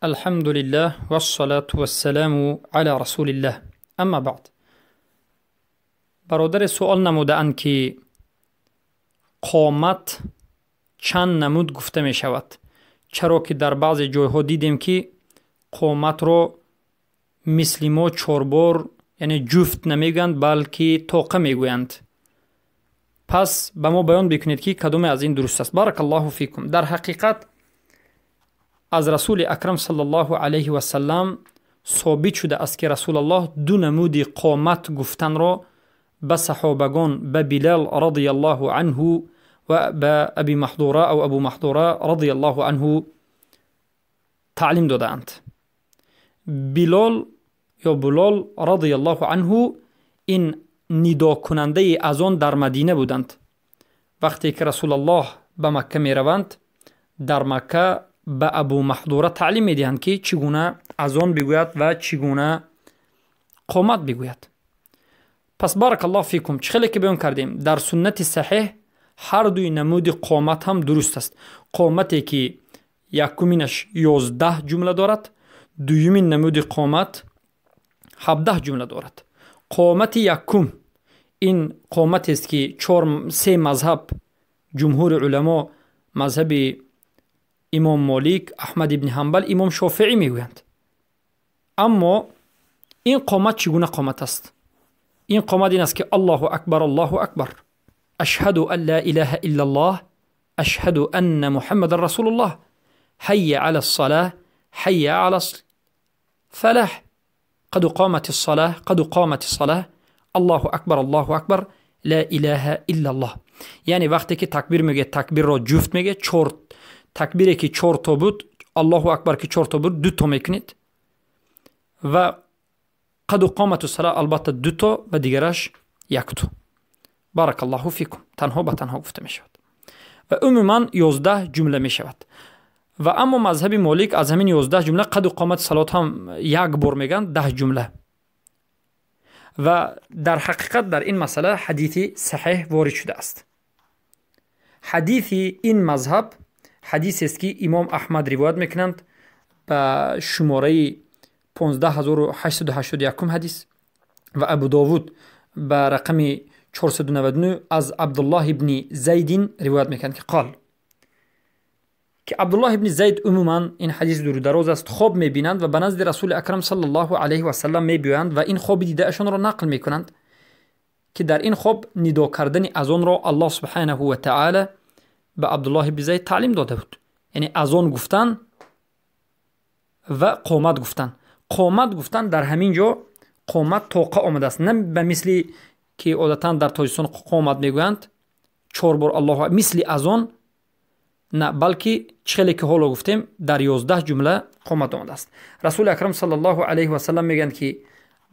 Алҳамдулиллаҳ вассалату вассаламу ала расулиллаҳ. Амма баъд. Бародаре суол намудаанд, ки қомат чанд намуд гуфта мешавад, чаро ки дар баъзе ҷойҳо дидем, ки қоматро мисли мо чорбор, яъне ҷуфт намегӯянд, балки тоқа мегӯянд. Пас ба мо баён бикунед, ки кадоме аз ин дуруст аст. Баракаллоҳу фикум. Дар ҳақиқат аз Расули Акрам саллаллоҳу алайҳи васаллам собит шудааст, ки Расулаллоҳ ду намуди қомат гуфтанро ба саҳобагон, ба Билал радиаллоҳу анҳу ва ба Аби Маҳдура ав Абу Маҳдура радиаллоҳу анҳу таълим додаанд. Билол ё Булол радиаллоҳу анҳу ин нидокунандаи азон дар Мадина буданд. Вақте ки Расулаллоҳ ба Макка мераванд, дар Макка ба Абу Маҳдура таълим медиҳанд, ки чӣ гуна азон бигӯяд ва чӣ гуна қомат бигӯяд. Пас, баракаллоҳу фикум, чӣ хеле ки баён кардем, дар суннати саҳеҳ ҳар дуи намуди қомат ҳам дуруст аст. Қомате ки якуминаш 11 ҷумла дорад, дуюмин намуди қомат 17 ҷумла дорад. Қомати якум ин қоматест, ки чор се мазҳаб, ҷумҳури уламо, мазҳаби имом Молик, Аҳмад ибни Ҳанбал, имом Шофиӣ мегӯянд. Аммо ин қомат чӣ гуна қомат аст? Ин қомат ин аст, ки Аллоҳу акбар, Аллоҳу акбар, ашҳаду ан ла илаҳа иллаллоҳ, ашҳаду анна Муҳаммадан расулуллоҳ, ҳайя ала ссалаҳ, ҳайя ала фалаҳ, қад қомат ссалаҳ, қад қомат ссалаҳ, Аллоҳу акбар, Аллоҳу акбар, ла илаҳа иллаллоҳ. Яъне вақте ки такбир мегӯяд, такбирро ҷуфт мегӯяд. Чор такбире ки чор то буд, Аллоҳу акбар ки чор то буд, ду то мекунед ва қаду қомату сала албатта ду то ва дигараш як то. Баракаллоҳу фикум. Танҳо ба танҳо гуфта мешавад ва умуман 11 ҷумла мешавад. Ва аммо мазҳаби Молик аз ҳамин 11 ҷумла қаду қомати салот ҳам як бор мегӯянд, 10 ҷумла. Ва дар ҳақиқат дар ин масъала ҳадиси саҳеҳ ворид шудааст. Ҳадиси ин мазҳаб ҳадисест, ки имом Аҳмад ривоят мекунанд ба шумораи 15881 ҳадис ва Абу Довуд ба рақами 499 аз Абдуллоҳ ибни Зайдин ривоят мекунанд, ки қол ки Абдуллоҳ ибни Зайд, умуман ин ҳадис дурудароз аст, хоб мебинанд ва ба назди Расули Акрам саллаллоҳу алайҳи васаллам мебиёянд ва ин хоби дидаашонро нақл мекунанд, ки дар ин хоб нидо кардани азонро Аллоҳ субҳанаҳу ва таъала ба Абдуллоҳ ибни Зайд таълим дода буд, яъне азон гуфтан ва қомат гуфтан. Қомат гуфтан, дар ҳамин ҷо қомат тоқа омадааст, на ба мисли ки одатан дар Тоҷикистон қомат мегӯянд, чор бор Аллоҳ мисли азон на, балки чӣ хеле ки ҳоло гуфтем, дар 11 ҷумла қомат омадааст. Расули Акрам саллаллоҳу алайҳи васаллам мегӯянд, ки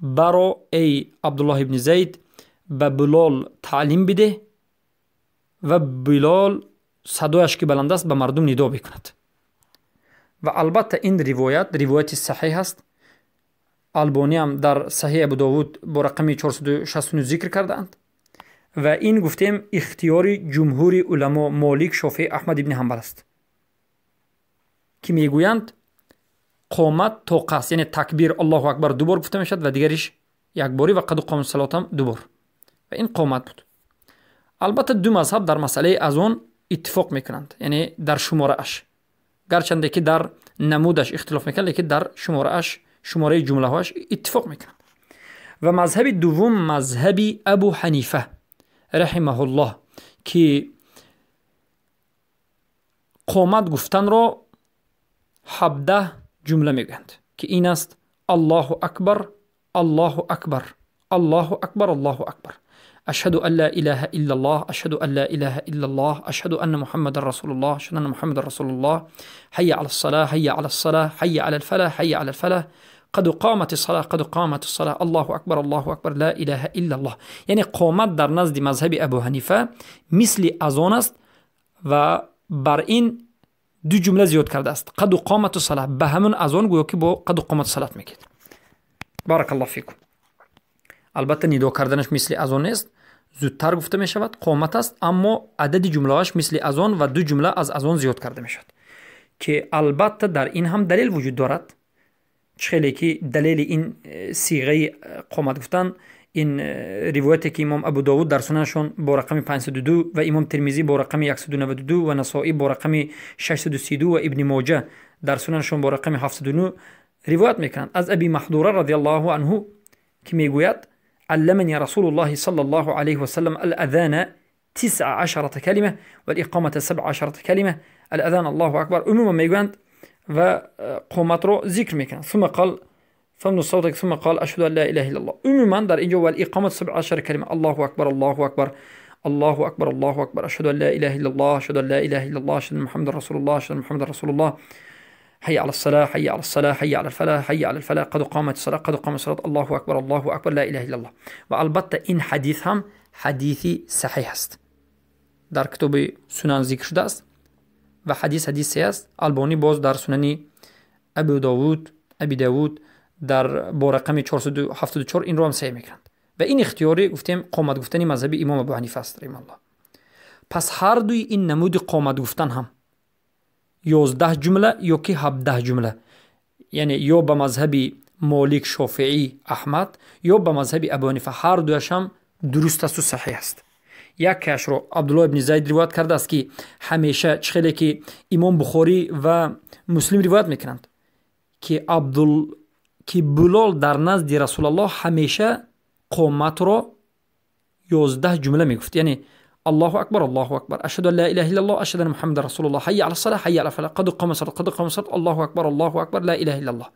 баро, эй Абдуллоҳ ибни Зайд, ба Билол таълим бидеҳ ва Билол садояш ки баланд аст, ба мардум нидо бикунад. Ва албатта ин ривоят ривояти саҳеҳ аст. Албониам дар Саҳеҳ Абу Довуд бо рақами 469 зикр кардаанд. Ва ин гуфтем ихтиёри ҷумҳури уламо, Молик, Шофеӣ, Аҳмад ибни Ҳанбал аст, ки мегӯянд қомат тоқа аст, яъне такбир Аллоҳу акбар ду бор гуфта мешавад ва дигариш якборӣ ва қаду қомат салотам ду бор. Ва ин қомат буд. Албатта ду мазҳаб дар масъалаи азон иттифоқ мекунанд, яъне дар шуморааш, гарчанде ки дар намудаш ихтилоф мекунанд, лекин дар шуморааш, шумораи ҷумлаҳоаш иттифоқ мекунанд. Ва мазҳаби дуввум мазҳаби Абу Ҳанифа раҳимаҳуллоҳ, ки қомат гуфтанро 17 ҷумла мегӯянд, ки ин аст: Аллоҳу акбар, Аллоҳу акбар, Аллоҳу акбар, Аллоҳу акбар, ашҳаду ан ла илаҳа иллаллоҳ, ашҳаду ан ла илаҳа иллаллоҳ, ашҳаду анна Муҳаммадан расулуллоҳ, ашҳаду анна Муҳаммадан расулуллоҳ, ҳайя ала ссалаҳ, ҳайя ала ссалаҳ, ҳайя ала лфалаҳ, ҳайя ала лфалаҳ, қад қомат ссалаҳ, қад қомат ссалаҳ, Аллоҳу акбар, Аллоҳу акбар, ла илаҳа иллаллоҳ. Яъне қомат дар назди мазҳаби Абу Ҳанифа мисли азон аст ва бар ин ду ҷумла зиёд кардааст: қаду қомату салаҳ. Ба ҳамон азон гӯё ки бо қаду қомату салат мегӯяд. Баракаллоҳу фикум. Албатта нидо карданаш мисли азон нест, зудтар гуфта мешавад, қомат аст, аммо адади ҷумлаҳояш мисли азон ва ду ҷумла аз азон зиёд карда мешавад. ки албатта дар ин ҳам далел вуҷуд дорад. Чӣ хеле ки далели ин сиғаи қомат гуфтан ин ривояте ки имом Абу Довуд дар сунанашон бо рақами 502 ва имом Термизӣ бо рақами 192 ва Насоӣ бо рақами 632 ва Ибни Моҷа дар сунанашон бо рақами 709 ривоят мекунанд аз Аби Маҳдура радиаллоҳу анҳу, ки мегӯяд: علمني رسول الله صلى الله عليه وسلم الأذان 19 كلمة والإقامة 17 كلمة. الأذان الله أكبر عموما میگویند و قامت رو ذکر میکنند. ثم قال فمن صوتك، ثم قال أشهد أن لا إله إلا الله. عموما در اینجا والإقامة 17 كلمة، الله أكبر الله أكبر الله أكبر الله أكبر، أشهد أن لا إله إلا الله، أشهد أن لا إله إلا الله، أشهد أن محمد رسول الله، أشهد أن محمد رسول الله، حي على الصلاة حي على الصلاة حي على الفلاح حي على الفلاح، قد قامت الصلاة قد قامت الصلاة، الله أكبر الله أكبر، لا إله إلا الله. و البته این حدیث هم حدیثی صحیح است، در کتاب سنن ذکر شده است و حدیث حدیث است. البانی باز در سنن ابو داوود ابی داوود در با رقم 474 این رو هم صحیح میکنند و این اختیاری گفتیم قامت گفتن مذهب امام ابو حنیفه است رحمه الله. پس هر دوی این نمود قامت گفتن هم 11 جمله یا که 17 جمله، یعنی یا به مذهب مالک، شافعی، احمد یا به مذهب ابو حنیفه، هر دویش هم درست است و صحیح است. یکیش رو عبدالله ابن زید روایت کرده است که همیشه چه خیلی که امام بخاری و مسلم روایت میکنند که که بلال در نزد رسول الله همیشه قامت رو 11 جمله میگفت، یعنی الله أكبر الله أكبر، أشهد أن لا إله إلا الله، أشهد أن محمد رسول الله، حي على الصلاة حي على الفلاح، قد قام الصلاة قد قام الصلاة، الله أكبر الله أكبر، لا إله إلا الله.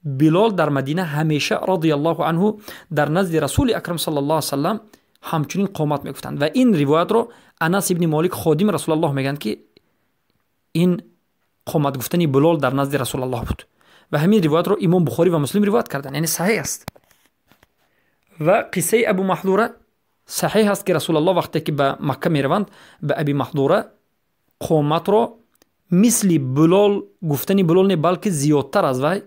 بلال در مدینه همیشه رضی الله عنه در نزد رسول اکرم صلی الله علیه وسلم همچنین قامت میگفتند و این روایت رو انس ابن مالک خادم رسول الله میگن که این قامت گفتن بلال در نزد رسول الله بود و همین روایت رو امام بخاری و مسلم روایت کردن، یعنی صحیح است. و قصه ابو محذوره صحیح است که رسول الله وقتی که به مکه میروند به ابی محذوره قامت رو مثل بلال گفتنی بلال نه بلکه زیادتر از وی،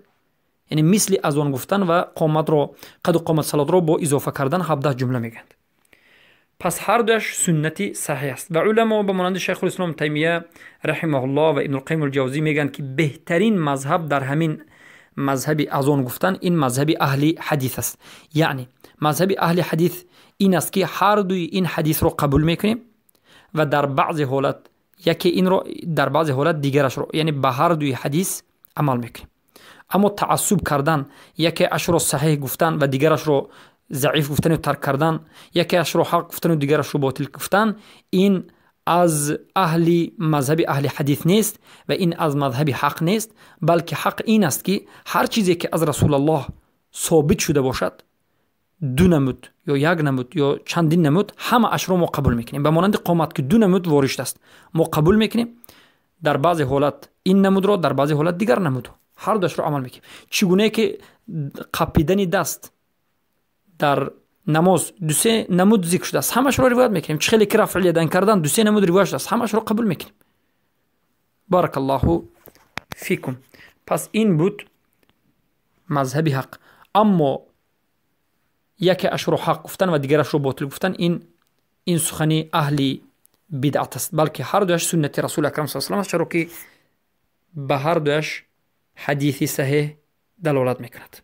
یعنی مثل از آن گفتن و قامت رو قد قامت صلات رو با اضافه کردن 17 جمله میگند. پس هر دوش سنتی صحیح است و علما به مانند شیخ الاسلام تیمیه رحمه الله و ابن القیم الجوزی میگن که بهترین مذهب در همین مذهب از آن گفتن این مذهب اهل حدیث است. یعنی مذهب اهل حدیث این است که هر دوی این حدیث رو قبول میکنیم و در بعض حالت یکی این رو در بعض حالت دیگرش رو، یعنی به هر دوی حدیث عمل میکنیم. اما تعصب کردن، یکی اش رو صحیح گفتن و دیگرش رو ضعیف گفتن و ترک کردن، یکی اش رو حق گفتن و دیگرش رو باطل گفتن، این از اهل مذهب اهل حدیث نیست و این از مذهب حق نیست، بلکه حق این است که هر چیزی که از رسول الله ثابت شده باشد، دو نمود یا یک نمود یا چندین نمود، همه اش رو ما قبول میکنیم. به مانند قامت که دو نمود وارد است ما قبول میکنیم، در بعضی حالت این نمود رو، در بعضی حالت دیگر نمود، هر دوش رو عمل میکنیم. چگونه که قپیدن دست در نماز دو سه نمود ذکر شده است، همش رو روایت میکنیم. چه خیلی که رفع الیدین کردن دو سه نمود روایت شده است، همش رو قبول میکنیم. بارک الله فیکم. پس این بود مذهب حق. اما یکی اش رو حق گفتن و دیگرش رو باطل گفتن، این سخنی اهل بدعت است، بلکه هر دوش سنت رسول اکرم صلی الله علیه و سلم است، چرا که به هر دوش حدیث صحیح دلالت میکند.